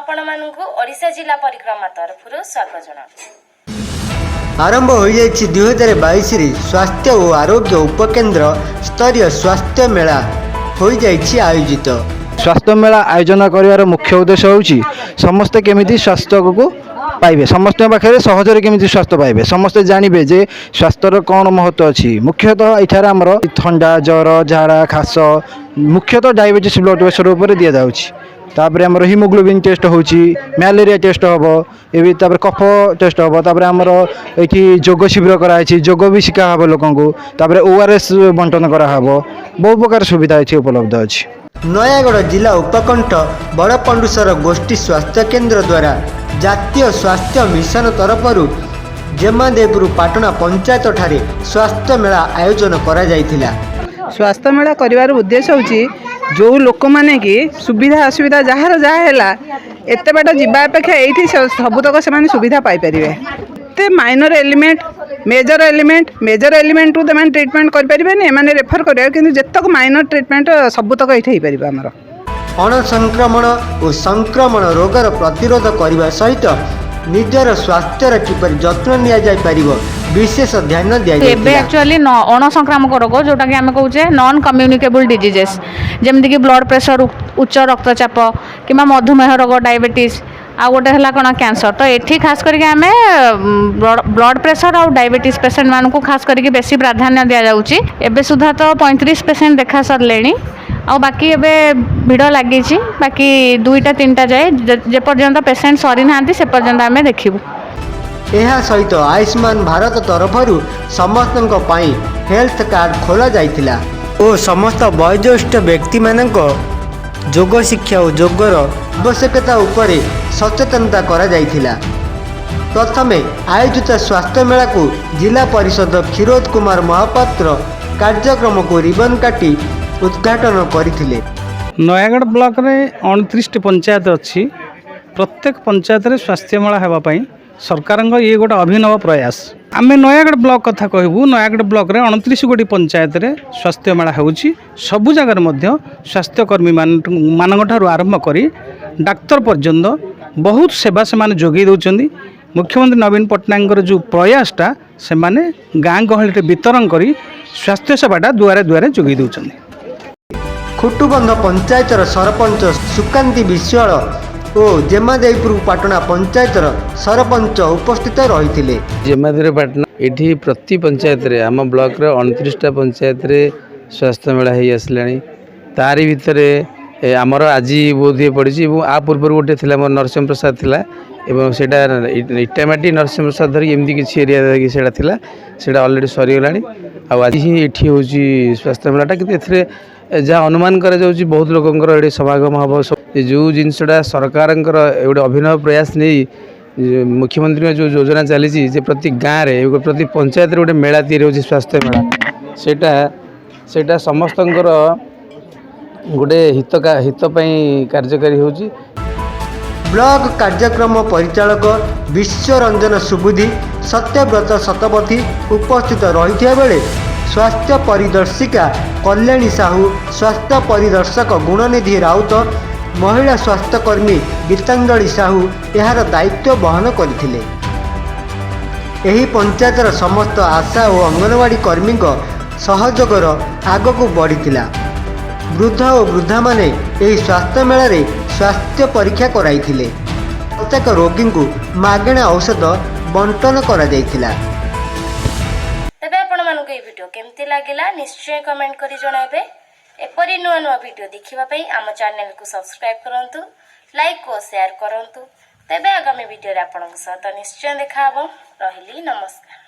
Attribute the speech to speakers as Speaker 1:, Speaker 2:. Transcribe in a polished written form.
Speaker 1: ଆପଣମାନଙ୍କୁ ଓଡ଼ିଶା ଜିଲ୍ଲା ପରିକ୍ରମା ତରଫରୁ ସ୍ୱାଗତ ଜଣାଉଛି।
Speaker 2: ଆରମ୍ଭ ହୋଇଯାଇଛି 2022ରେ ସ୍ୱାସ୍ଥ୍ୟ ଓ ଆରୋଗ୍ୟ ଉପକେନ୍ଦ୍ର ସ୍ତରୀୟ ସ୍ୱାସ୍ଥ୍ୟ ମେଳା ହୋଇଯାଇଛି ଆୟୋଜିତ।
Speaker 3: ସ୍ୱାସ୍ଥ୍ୟ ମେଳା ଆୟୋଜନ କରିବାର ମୁଖ୍ୟ ଉଦ୍ଦେଶ୍ୟ ହେଉଛି, ସମସ୍ତେ କେମିତି ସ୍ୱାସ୍ଥ୍ୟକୁ ପାଇବେ, ସମସ୍ତଙ୍କ ପାଖରେ ସହଜରେ କେମିତି ସ୍ୱାସ୍ଥ୍ୟ ପାଇବେ, ସମସ୍ତେ ଜାଣିବେ ଯେ ସ୍ୱାସ୍ଥ୍ୟର କ'ଣ ମହତ୍ତ୍ୱ ଅଛି। ମୁଖ୍ୟତଃ ଏଠାରେ ଆମର ଥଣ୍ଡା, ଜ୍ୱର, ଝାଡ଼ା, ଖାସ, ମୁଖ୍ୟତଃ ଡାଇବେଟିସ୍, ବ୍ଲଡ଼ ପ୍ରେସର ଉପରେ ଦିଆଯାଉଛି। ତାପରେ ଆମର ହିମୋଗ୍ଲୋବିନ୍ ଟେଷ୍ଟ ହେଉଛି, ମ୍ୟାଲେରିଆ ଟେଷ୍ଟ ହେବ ଏବେ, ତାପରେ କଫ ଟେଷ୍ଟ ହେବ। ତାପରେ ଆମର ଏଇଠି ଯୋଗ ଶିବିର କରାହେଇଛି, ଯୋଗ ବି ଶିଖା ହେବ ଲୋକଙ୍କୁ। ତାପରେ ଓଆରଏସ୍ ବଣ୍ଟନ କରାହେବ। ବହୁ ପ୍ରକାର ସୁବିଧା ଏଠି ଉପଲବ୍ଧ ଅଛି।
Speaker 2: ନୟାଗଡ଼ ଜିଲ୍ଲା ଉପକଣ୍ଠ ବଡ଼ପଣ୍ଡୁସର ଗୋଷ୍ଠୀ ସ୍ୱାସ୍ଥ୍ୟ କେନ୍ଦ୍ର ଦ୍ୱାରା ଜାତୀୟ ସ୍ୱାସ୍ଥ୍ୟ ମିଶନ ତରଫରୁ ଜେମାଦେବରୁ ପାଟଣା ପଞ୍ଚାୟତଠାରେ ସ୍ୱାସ୍ଥ୍ୟ ମେଳା ଆୟୋଜନ କରାଯାଇଥିଲା।
Speaker 4: ସ୍ୱାସ୍ଥ୍ୟ ମେଳା କରିବାର ଉଦ୍ଦେଶ୍ୟ ହେଉଛି, ଯେଉଁ ଲୋକମାନେ କି ସୁବିଧା ଅସୁବିଧା ଯାହାର ଯାହା ହେଲା, ଏତେ ବାଟ ଯିବା ଅପେକ୍ଷା ଏଇଠି ସବୁତକ ସେମାନେ ସୁବିଧା ପାଇପାରିବେ। ଏତେ minor element, major element, major ଏଲିମେଣ୍ଟରୁ ସେମାନେ ଟ୍ରିଟମେଣ୍ଟ କରିପାରିବେନି, ଏମାନେ ରେଫର କରିବେ। କିନ୍ତୁ ଯେତକ ମାଇନର ଟ୍ରିଟମେଣ୍ଟ ସବୁତକ ଏଇଠି ହେଇପାରିବ ଆମର।
Speaker 2: ଅଣସଂକ୍ରମଣ ଓ ସଂକ୍ରମଣ ରୋଗର ପ୍ରତିରୋଧ କରିବା ସହିତ ନିଜର ସ୍ୱାସ୍ଥ୍ୟର କିପରି ଯତ୍ନ ନିଆଯାଇପାରିବ, ବିଶେଷ ଧ୍ୟାନ
Speaker 5: ଏବେ
Speaker 2: ଦିଆଯାଇଥିଲା।
Speaker 5: ଆକ୍ଚୁଆଲି ଅଣସଂକ୍ରାମକ ରୋଗ, ଯେଉଁଟାକି ଆମେ କହୁଛେ ନନ୍ କମ୍ୟୁନିକେବୁଲ୍ ଡିଜିଜେସ୍, ଯେମିତିକି ବ୍ଲଡ଼ ପ୍ରେସର, ଉଚ୍ଚ ରକ୍ତଚାପ କିମ୍ବା ମଧୁମେହ ରୋଗ, ଡାଇବେଟିସ୍, ଆଉ ଗୋଟେ ହେଲା କ'ଣ କ୍ୟାନ୍ସର। ତ ଏଠି ଖାସ କରିକି ଆମେ ବ୍ଲଡ଼ ପ୍ରେସର ଆଉ ଡାଇବେଟିସ୍ ପେସେଣ୍ଟମାନଙ୍କୁ ଖାସ କରିକି ବେଶୀ ପ୍ରାଧାନ୍ୟ ଦିଆଯାଉଛି। ଏବେ ସୁଦ୍ଧା ତ 35 ପେସେଣ୍ଟ ଦେଖା ସରିଲେଣି ଆଉ ବାକି ଏବେ ଭିଡ଼ ଲାଗିଛି। ବାକି 2ଟା 3ଟା ଯାଏ, ଯେପର୍ଯ୍ୟନ୍ତ ପେସେଣ୍ଟ ସରିନାହାନ୍ତି, ସେ ପର୍ଯ୍ୟନ୍ତ ଆମେ ଦେଖିବୁ।
Speaker 2: ଏହା ସହିତ ଆୟୁଷ୍ମାନ ଭାରତ ତରଫରୁ ସମସ୍ତଙ୍କ ପାଇଁ ହେଲ୍ଥ କାର୍ଡ଼ ଖୋଲା ଯାଇଥିଲା ଓ ସମସ୍ତ ବୟୋଜ୍ୟେଷ୍ଠ ବ୍ୟକ୍ତିମାନଙ୍କ ଯୋଗ ଶିକ୍ଷା ଓ ଯୋଗର ଆବଶ୍ୟକତା ଉପରେ ସଚେତନତା କରାଯାଇଥିଲା। ପ୍ରଥମେ ଆୟୋଜିତ ସ୍ୱାସ୍ଥ୍ୟ ମେଳାକୁ ଜିଲ୍ଲା ପରିଷଦ କ୍ଷୀରୋଦ କୁମାର ମହାପାତ୍ର କାର୍ଯ୍ୟକ୍ରମକୁ ରିବନ୍ କାଟି ଉଦ୍ଘାଟନ କରିଥିଲେ।
Speaker 6: ନୟାଗଡ଼ ବ୍ଲକରେ 29ଟି ପଞ୍ଚାୟତ ଅଛି। ପ୍ରତ୍ୟେକ ପଞ୍ଚାୟତରେ ସ୍ୱାସ୍ଥ୍ୟ ମେଳା ହେବା ପାଇଁ ସରକାରଙ୍କ ଇଏ ଗୋଟେ ଅଭିନବ ପ୍ରୟାସ। ଆମେ ନୟାଗଡ଼ ବ୍ଲକ କଥା କହିବୁ। ନୟାଗଡ଼ ବ୍ଲକରେ 29 ଗୋଟି ପଞ୍ଚାୟତରେ ସ୍ୱାସ୍ଥ୍ୟ ମେଳା ହେଉଛି। ସବୁ ଜାଗାରେ ମଧ୍ୟ ସ୍ୱାସ୍ଥ୍ୟକର୍ମୀ ମାନଙ୍କ ଠାରୁ ଆରମ୍ଭ କରି ଡାକ୍ତର ପର୍ଯ୍ୟନ୍ତ ବହୁତ ସେବା ସେମାନେ ଯୋଗାଇ ଦେଉଛନ୍ତି। ମୁଖ୍ୟମନ୍ତ୍ରୀ ନବୀନ ପଟ୍ଟନାୟକଙ୍କର ଯେଉଁ ପ୍ରୟାସଟା, ସେମାନେ ଗାଁ ଗହଳିରେ ବିତରଣ କରି ସ୍ୱାସ୍ଥ୍ୟ ସେବାଟା ଦୁଆରେ ଦୁଆରେ ଯୋଗାଇ ଦେଉଛନ୍ତି।
Speaker 2: ଖୁଟୁବନ୍ଧ ପଞ୍ଚାୟତର ସରପଞ୍ଚ ସୁକାନ୍ତି ବିଶ୍ୱାଳ ଓ ଜେମାଦେଇପୁର ପାଟଣା ପଞ୍ଚାୟତର ସରପଞ୍ଚ ଉପସ୍ଥିତ ରହିଥିଲେ।
Speaker 7: ଜେମାଦେବୀ ପାଟଣା, ଏଠି ପ୍ରତି ପଞ୍ଚାୟତରେ, ଆମ ବ୍ଲକର 29ଟା ପଞ୍ଚାୟତରେ ସ୍ୱାସ୍ଥ୍ୟ ମେଳା ହେଇ ଆସିଲାଣି। ତାରି ଭିତରେ ଆମର ଆଜି ବୋଧହୁଏ ପଡ଼ିଛି ଏବଂ ଆ ପୂର୍ବରୁ ଗୋଟେ ଥିଲା ମୋର, ନରସିଂହ ପ୍ରସାଦ ଥିଲା ଏବଂ ସେଇଟା ଇଟାମାଟି, ନରସିଂହ ପ୍ରସାଦ ଧରିକି ଏମିତି କିଛି ଏରିଆ ଧରିକି ସେଇଟା ଥିଲା। ସେଇଟା ଅଲରେଡ଼ି ସରିଗଲାଣି ଆଉ ଆଜି ହିଁ ଏଠି ହେଉଛି ସ୍ୱାସ୍ଥ୍ୟ ମେଳାଟା। କିନ୍ତୁ ଏଥିରେ ଯାହା ଅନୁମାନ କରାଯାଉଛି, ବହୁତ ଲୋକଙ୍କର ଏଠି ସମାଗମ ହେବ। ଯେଉଁ ଜିନିଷଟା ସରକାରଙ୍କର ଗୋଟେ ଅଭିନବ ପ୍ରୟାସ ନେଇ ମୁଖ୍ୟମନ୍ତ୍ରୀଙ୍କ ଯେଉଁ ଯୋଜନା ଚାଲିଛି ଯେ ପ୍ରତି ଗାଁରେ, ପ୍ରତି ପଞ୍ଚାୟତରେ ଗୋଟେ ମେଳା ତିଆରି ହେଉଛି, ସ୍ୱାସ୍ଥ୍ୟ ମେଳା, ସେଇଟା ସମସ୍ତଙ୍କର ଗୋଟେ ହିତ ପାଇଁ କାର୍ଯ୍ୟକାରୀ ହେଉଛି।
Speaker 2: ବ୍ଲକ କାର୍ଯ୍ୟକ୍ରମ ପରିଚାଳକ ବିଶ୍ୱରଞ୍ଜନ ସୁବୁଧି, ସତ୍ୟବ୍ରତ ଶତପଥୀ ଉପସ୍ଥିତ ରହିଥିବା ବେଳେ ସ୍ୱାସ୍ଥ୍ୟ ପରିଦର୍ଶିକା କଲ୍ୟାଣୀ ସାହୁ, ସ୍ୱାସ୍ଥ୍ୟ ପରିଦର୍ଶକ ଗୁଣନିଧି ରାଉତ, ମହିଳା ସ୍ୱାସ୍ଥ୍ୟକର୍ମୀ ଗୀତାଞ୍ଜଳି ସାହୁ ଏହାର ଦାୟିତ୍ୱ ବହନ କରିଥିଲେ। ଏହି ପଞ୍ଚାୟତର ସମସ୍ତ ଆଶା ଓ ଅଙ୍ଗନବାଡ଼ି କର୍ମୀଙ୍କ ସହଯୋଗର ଆଗକୁ ବଢ଼ିଥିଲା। ବୃଦ୍ଧ ଓ ବୃଦ୍ଧାମାନେ ଏହି ସ୍ୱାସ୍ଥ୍ୟ ମେଳାରେ ସ୍ୱାସ୍ଥ୍ୟ ପରୀକ୍ଷା କରାଇଥିଲେ। ପ୍ରତ୍ୟେକ ରୋଗୀଙ୍କୁ ମାଗଣା ଔଷଧ ବଣ୍ଟନ କରାଯାଇଥିଲା।
Speaker 1: ତେବେ ଆପଣମାନଙ୍କୁ ଏହି ଭିଡ଼ିଓ କେମିତି ଲାଗିଲା, ନିଶ୍ଚୟ କମେଣ୍ଟ କରି ଜଣାଇବେ। ଏପରି ନୂଆ ନୂଆ ଭିଡ଼ିଓ ଦେଖିବା ପାଇଁ ଆମ ଚ୍ୟାନେଲକୁ ସବସ୍କ୍ରାଇବ୍ କରନ୍ତୁ, ଲାଇକ୍ ଓ ସେୟାର କରନ୍ତୁ। ତେବେ ଆଗାମୀ ଭିଡ଼ିଓରେ ଆପଣଙ୍କ ସହିତ ନିଶ୍ଚୟ ଦେଖାହେବ। ରହିଲି, ନମସ୍କାର।